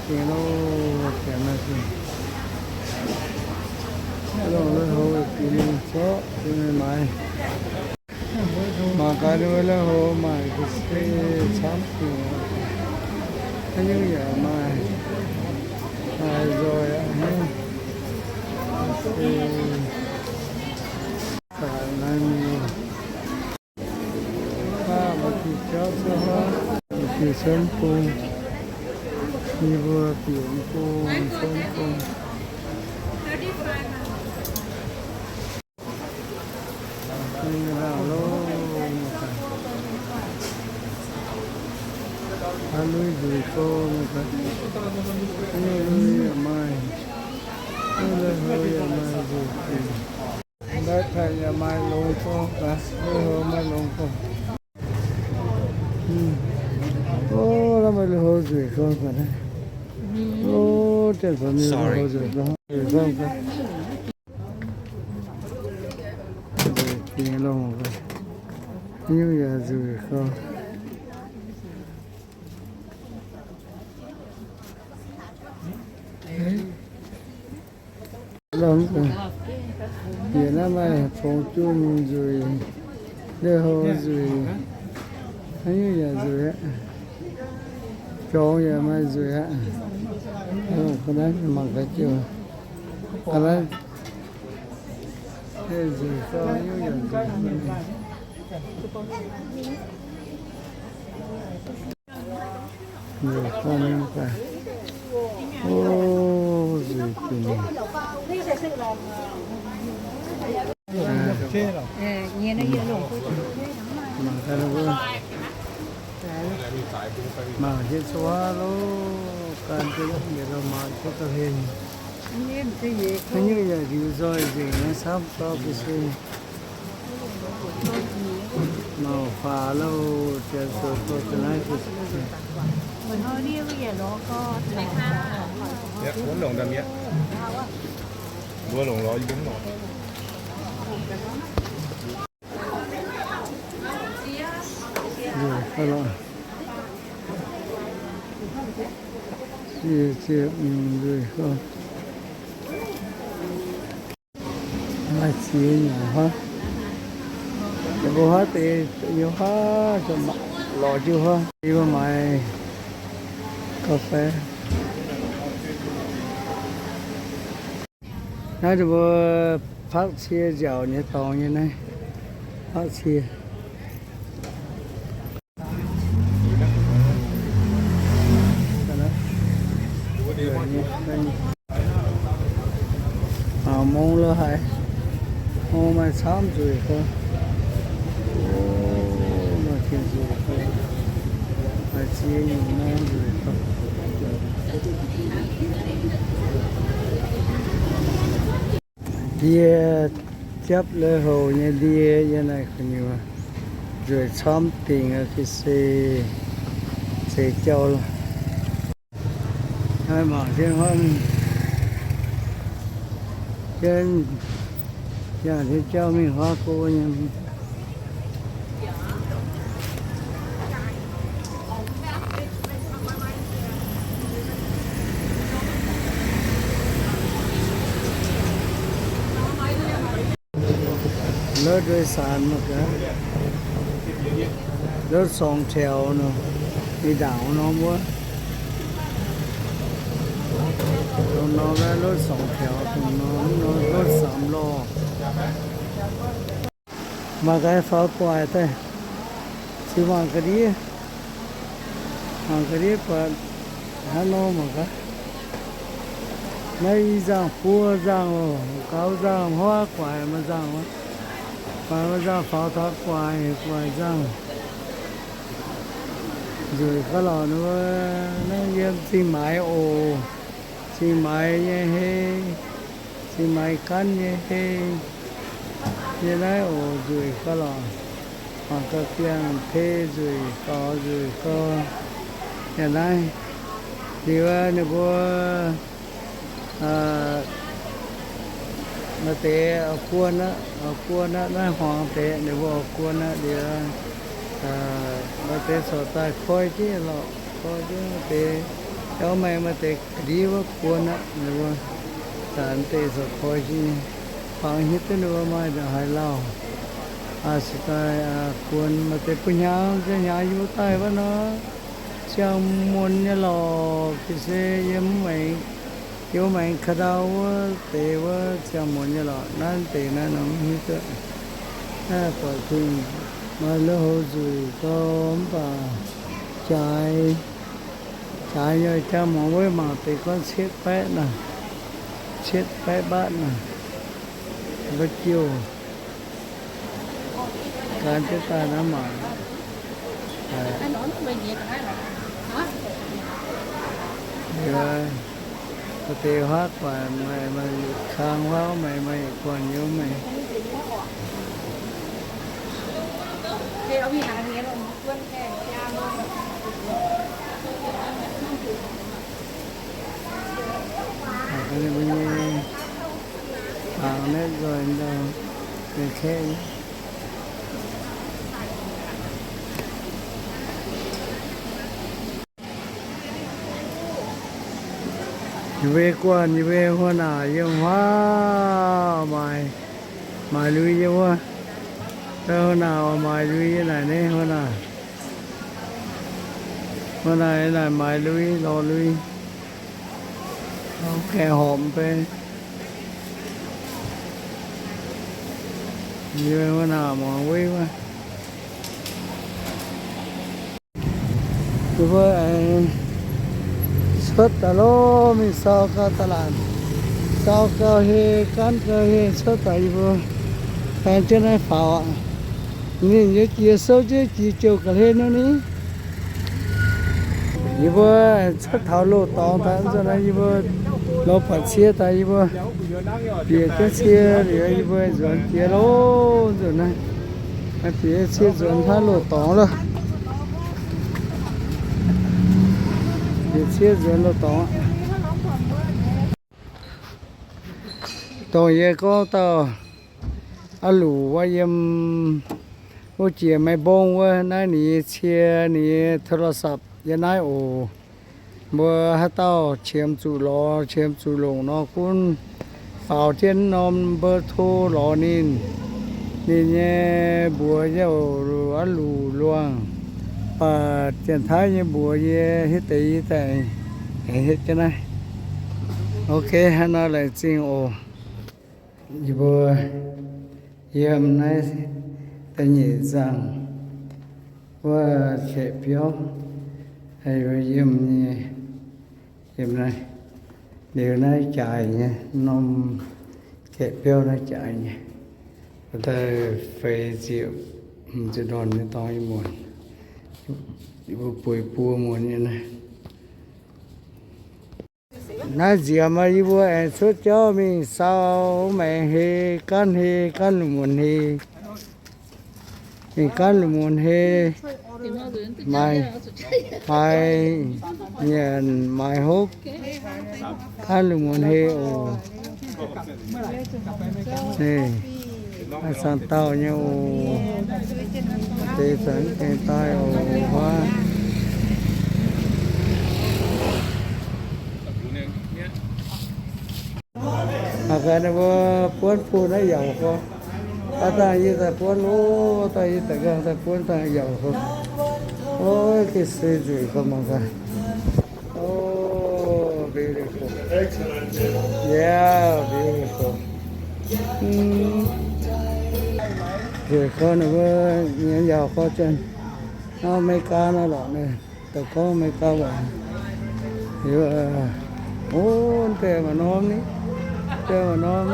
Dingc loh, janx naaiv dingc. Longc lui-houx bieqc mingh zorqv bieqc mingh maaiz. Mangc gaax ninh mbuo lui-houx maaic ga'sie camv dingc. Haaix nyungc yaac maaih, maaih nzoih aqv. Se daaih naaiv mingh. Aav, mbuo diuh jauv cuotv haav, mbuo diuh cuotv bung. Yie mbuo bieqc bung, cuotv bung. Mingh laangh loh. Haaix lui nzueic gorngv, haaix nyungc lui yaac maaih, haaix lui yaac maaih nzueic dingc. Mbaeqv taaih yaac maaih longx gorngv gaax, lui-houx maaih longx gorngv. O, naaiv maaih lui-houx nzueic gorngv gaax naaiv. O, janx-buonc mienh lui-houx nzueic gorngv, nzueic gorngv gaax. Nzueic dingc longx gaax. Nyungc yaac nzueic gorngv. Longx gaax. Yie naaiv maaih fongx junh nzueic, lui-houx nzueic, haaix nyungc yaac nzueic aqv. Jorngx yaac maaih nzueic aqv. Ga'naaiv mangc gaax jienv. Ga'naaiv nzueic gorngv, haaix nyungc yaac nzueic. Nzueic gorngv mv baac, o, nzueic dingc. Mangc gaax, mangc jienv zuqc haav loh, gan jienv yietc loh mangc jienv ga'hlen. Haaix nyungc yaac liuz nzoih nzengc, camv gau ga'sie. Mangc faaux loh, janx-buonc gorngv ga'naaiv ga'sie. Mbuo longc lorz yie mbuo mv lorz. Nzueic gorngv lorqc. Ziex ziepc nyungc nzueic gorngv. Maaih ziex nyungc huaav. Ninh mbuo huaav deix nyei huaav, lorz jienv huaav. Yie mbuo maaiz ga'fei. Naaiv ninh mbuo pakv cie nziaauc nyei dorngx nyei naaiv. Pakv cie. Mangc mong lo haaix. Mong maaih camv nzueic gorngv. O, maaih ziex nzueic gorngv. Maaih ziex nyungc mong nzueic gorngv. Ndie, japv lui-houx nyei ndie yiem naaiv gu'nyuoz, nzueic camv dingc aqv, ga'sie zeix jauv lorqc. Naaiv mangc jienv huaav mingh, jienv yangh jienv jauv mingh huaav go nyei. Rốt โดยสาร mangc gaax, rốt songx taux nor, mingh ndaangc norm wuov. Dongh norm naaiv rốt songx taux, dongh norm, norm rốt samx lorh. Mangc gaax faaux gu'nguaaic daaih. Ziux mangc ga'ndiev, mangc ga'ndiev buatc hnangv nor mangc gaax. Naaiv i nzangh buo nzangh oc, gaux nzangh huaav gu'nguaaic maaih nzangh, gu'nguaaic maaih nzangh faaux taux gu'nguaaic, gu'nguaaic nzangh. Nzueic gaax lorqc, naaiv yiem Zingh Maix oc. Zingh Maix nyei hei, Zingh Maix ganv nyei hei. Yie naaiv oc, nzueic gaax lorqc. Mangc gaax biangh tei nzueic gaux nzueic gau. Yiem naaiv liuz ninh mbuo maaih deix oix guon aqv, oix guon aqv, naaiv hmuangx deix ninh mbuo oix guon aqv liuz, maaih deix corc daaih koi jienv lorqc, koi jienv maaih deix Jauv maengx maaih deix ga'ndiev wuov guon aqv, ninh mbuo zanc deix zoux koi nyei, fangx hietv duqv ninh mbuo maaih ndongc haaix lauh. Aa, se daaih guon maaih deix bun hnyangx, ziangh hnyangx yie mbuo daaih wuov nor, ziangh muonz nyei lorqc. Ga'se yiem maengx, yiem maengx Ka'ndau wuov deix wuov ziangh muonz nyei lorqc. Naaiv deix naaiv nor mv hiuv duqv. Naaiv buatc fingx maaih lui-houx nzueic gau mv baac jaaix, jaaix nyei. Jaa muangx wuov mangc deix gorngv cietv baeqv naaic, cietv baeqv mbaatv naaic, mbuo jiouh gan jienv daaih naaiv mangc. Maaih deix huaav guaaic, maaih, maaih kang huaav, maaih, maaih yietc guanh nyei, maaih. Mbuo nyei mangc naaiv nzoih ndau, kaeqv. Yie mbuo guanh, yie mbuo huaav naaic yiem huaav maaiz, maaiz lui nyei wuov. Huaav naaic oix maaiz lui nyei naaic, naaiv huaav naaic. Huaav naaic, naaic maaiz lui, lorz lui. Gaengh horpc mv bei. Yie mbuo huaav naaic muangx weiv wuov. Yie mbuo aengx cuotv daaih loh, mingh sau gau da'laatc, sau gau hei, gaanv gau hei, cuotv daaih yie mbuo aengx jienv naaiv faaux aqv. Ninh nyei jiex souv jienv jiex jouh ga'hlen nor ni. Yie mbuo cuotv taux loz-dorngx daaih nzunc naaiv, yie mbuo lorz buatc cie daaih, yie mbuo bieqc jienv cie liuz, yie mbuo nzuonx jiex loh nzunc naaiv. Bieqc cie nzuonx hnangv loz-dorngx loh. Bieqc cie nzuonx loz-dorngx aqv. Dongh yie gorngv dauh aav luc wuov yiem wuov jiex Meiv Mbong wuov, naaiv ninh nyei cie, ninh nyei โทรศัพท์ yiem naaiv oc. Mbuo haaix dauh qiemx zuqc lorz, qiemx zuqc longc nor, gunv faaux jienv norm เบอร์โทร lorz ninh. Ninh nyei mbuox yie aav luc luangh, baac Janx-Taiv nyei mbuox yie hietv deix yie daaih aengx hietv jienv naaiv. Ok, hnangv nor laengz zingh oc. Yie mbuo yiem naaiv da'nyeic nzangc wuov kaeqv biauv, yiem nyei, yiem naaiv, liuz naaiv jaaix nyei, norm kaeqv biauv naaiv jaaix nyei. Daaih feix ziepc, ziepc ndorn nyei dorngx yie muonc, yie mbuo bueix buo muonz nyei naaiv. Naaiv nziemx yie mbuo aengx cuotv jauv mingh sau maengx hei, gaanv hei, gaanv lungh muonz hei. Mingh gaanv lungh muonz hei, maaiz, maaiz nyanc maaiz hopv, gaanv lungh muonz hei oc. Naaiv cangx dauh nyei oc. Deix zanc gengh daaih oc, huaav. Mangc gaax ninh mbuo buonv bun naaiv yaac gorx. Aav dangh yie daaih buonv loh, dangh yie daaih nqaang daaih buonv dangh yaac gorx. Ov, gengh se nzueic gorx mangc gaax. Oh, beautiful. Yeah, beautiful. Nzueic gorx ninh mbuo nyanc yaac gorx zanc. Nor America nor lorqc naaiv. Daux gorngv America waac. Liuz, ov, deix maaih norm ni, deix maaih norm,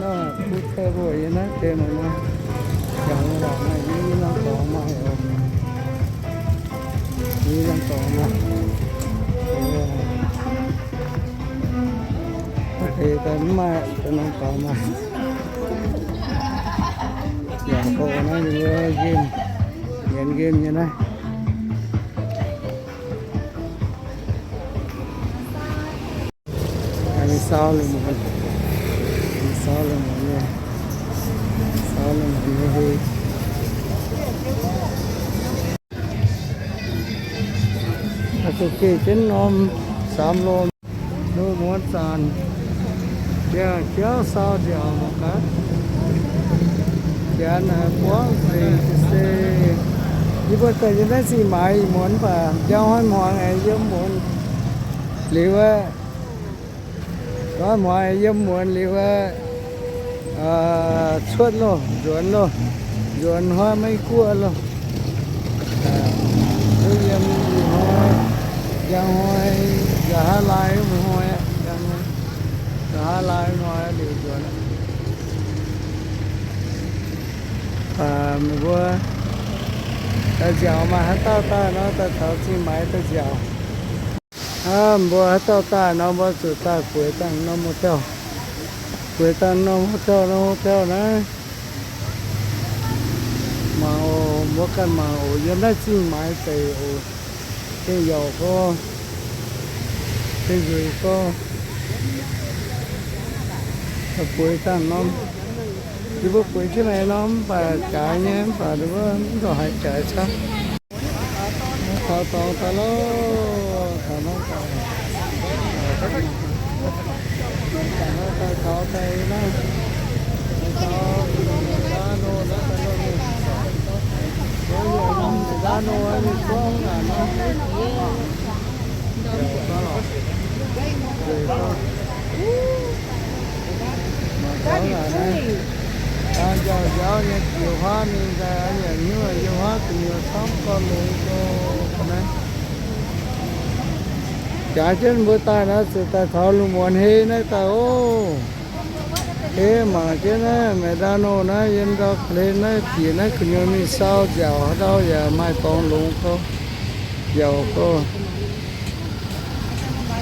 nor kuv taux mbuo yie naaiv deix maaih norm. Jangx waac naaiv yie norm dorngx maaih oc. Yie norm dorngx maaih. Deix daaih mv maaih, deix norm dorngx maaih. Yaac gorngv naaiv ninh mbuo nqemh, nqemh nqemh nyei naaiv. Ninh sau lungh muonz, ninh sau lungh muonz nyei, sau lungh muonz nyei hei. Aa, geh jienv norm, Samx lomh, lungh muonz zanc, jangx jauv sau nziaauc mangc gaax. Janx haiz buangv nzengc se, yie mbuo daaih yiem naaiv zingh maaiz ih muonz mv baac njang hnoi hmuangx aengx yiem muonz liuz aqv. Hnoi hmuangx aengx yiem muonz liuz aqv. Cuotv loh, nzuonx loh, nzuonx hnoi maiv guoqv loh. Duqv yiem ih hnoi, njang hnoi, nqa'haav laai wuov hnoi aqv, nqa'haav laai wuov hnoi liuz nzuonx. Baac meih mbuo daaih nziaauc maaih haaix dauh daaih nor, daaih taux zingh maaiz daaih nziaauc. Aav, mbuo haaix dauh daaih nor, mbuo zuqc daaih bueix dangh norm hotel. Bueix dangh norm hotel, norm hotel naaiv. Mangc oc, mbuo ganh mangc oc, yiem naaiv zingh maaiz deix oc. Gengh yauc gorx, gengh nzueic gorx. Bueix dangh norm, yie mbuo bueix jienv maengx norm mv baac jaaix nyei, mv baac ninh mbuo mv ndongc haaix jaaix camv. Taux dorngx daaih loh, taux norm daaih, taux daaih naaiv, taux ndaa nor, ndaa nor, mingh zorngv aqv nor. Mangc gaax naaiv, daan njaaux njaaux nyei jiex huaav mingh daaih, nyanc hnyouv yiem huaav gu'nyuoz camv gorx longx gorx naaiv. Jaax jienv mbuo daaih naaiv zuqc daaih taux lungh muonz hei naaiv daaih oc. Hei mangc jienv naaiv McDonald naaiv, yiem ndau hlen naaiv bieqc naaiv gu'nyuoz mingh sau nziaauc, haaix ndau yaac maaih dorngx longx gorx, yauc gorx.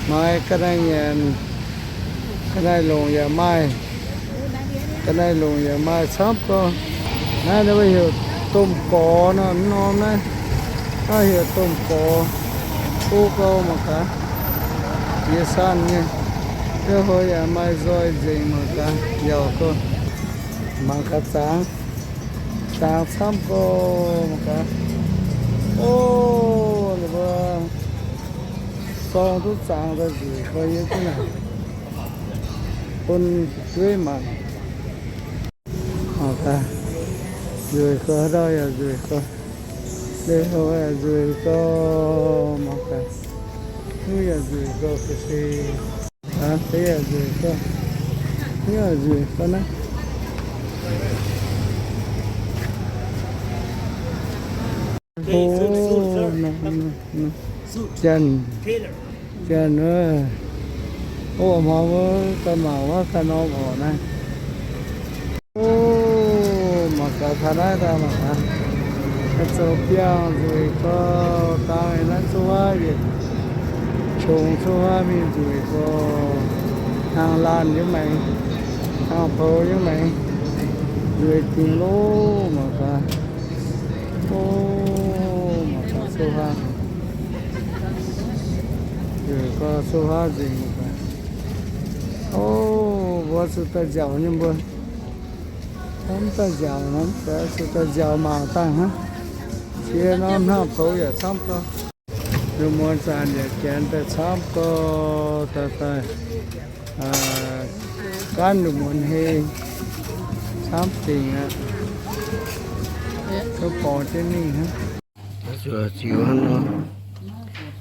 Maaih ga'naaiv nyanc, ga'naaiv longc yaac maaih, ga'naaiv longc yaac maaih camv gorx. Naaiv ninh mbuo heuc domh gorx nor, norm naaiv, naaiv heuc domh gorx. Go gorx mangc gaax, yie sanh nyei. Ziouv houx yaac maaih nzoih nzengc mangc gaax, yauc gorx. Mangc gaax zangx, zangx camv gorx mangc gaax. O, ninh mbuo sorng duqv zangx daaih nzueic gorx yiem jienv naaic, bun fu'jueiv mangc. Mangc gaax, nzueic gorx, ndau yaac nzueic gorx, leiz-houx yaac nzueic gorx, mangc gaax, hnyouv yaac nzueic gorx ga'sie. Aa, deix yaac nzueic gorx, hnyouv yaac nzueic gorx naaiv. O, janx, janx wuov, o, hmuangx wuov ganh mangc wuov ganh norm oc naaiv. O, mangc gaax taux naaiv daaih mangc gaax, zoux biangh nzueic gorx, dangx naaiv zuqc huaav yietc qongx zuqc huaav mingh nzueic gorx, hnaangx laanh yiem maengx, hnaangx poux yiem maengx, nzueic dingc loh mangc gaax. O, mangc gaax zuqc huaav, nzueic gorx zuqc huaav nzengc mangc gaax. O, mbuo zuqc daaih nziaauc nyei mbuo. Mv daaih nziaauc nor, zuqc daaih nziaauc mangc dangh hnangv. Ziex norm hnaangx poux yaac camv gorx. Lungh muonz zanc yaac janx daaih camv gorx, daaih daaih gaanv lungh muonz hei, camv dingc aqv. Gorngv borngz jienv mingh hnangv. Zuqc ziux hnangv nor.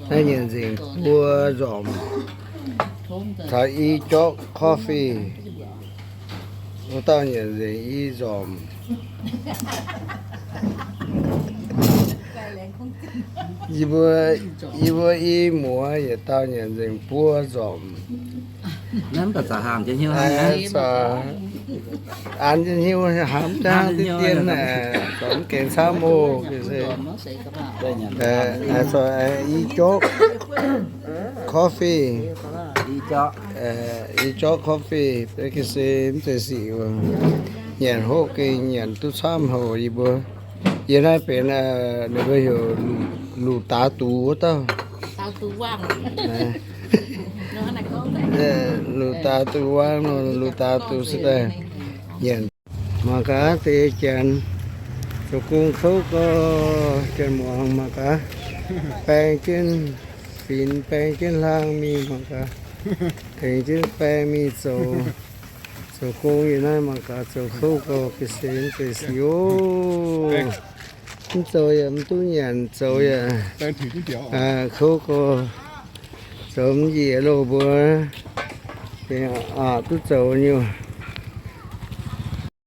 Naaiv nyanc nzengc buo nzormc caux i jorqv coffee. Wuov dauh nyanc nzengc i nzormc. Yie mbuo, yie mbuo i muoz yietc dauh nyanc nzengc buo nzormc. An jienv hnyouv hnamv dangh dien dien, zorc mv gengx camv oc. I jorqv coffee, i jorqv coffee, beiv ga'sie mv zeiz sic, nyanc hopv gengh nyanc duqv camv haic yie mbuo. Yie naaiv benx ninh mbuo heuc luc daaux dux wuov dauh. Luc daaux dux wuov, luc daaux dux se daaih nyanc. Mangc gaax deix janx zoux gong kouv gorx, janx muangx mangc gaax, baeng jienv Finx baeng jienv hlang mingh mangc gaax. Tengx jienv baeng mingh zoux, zoux gong yietc naaiv mangc gaax, zoux kouv gau ga'sie zeiv sic oc. Mv zoux yaac mv duqv nyanc, zoux yaac kouv gau. Zoux mv njiec loh mbuo, aqc duqv zoux nyei.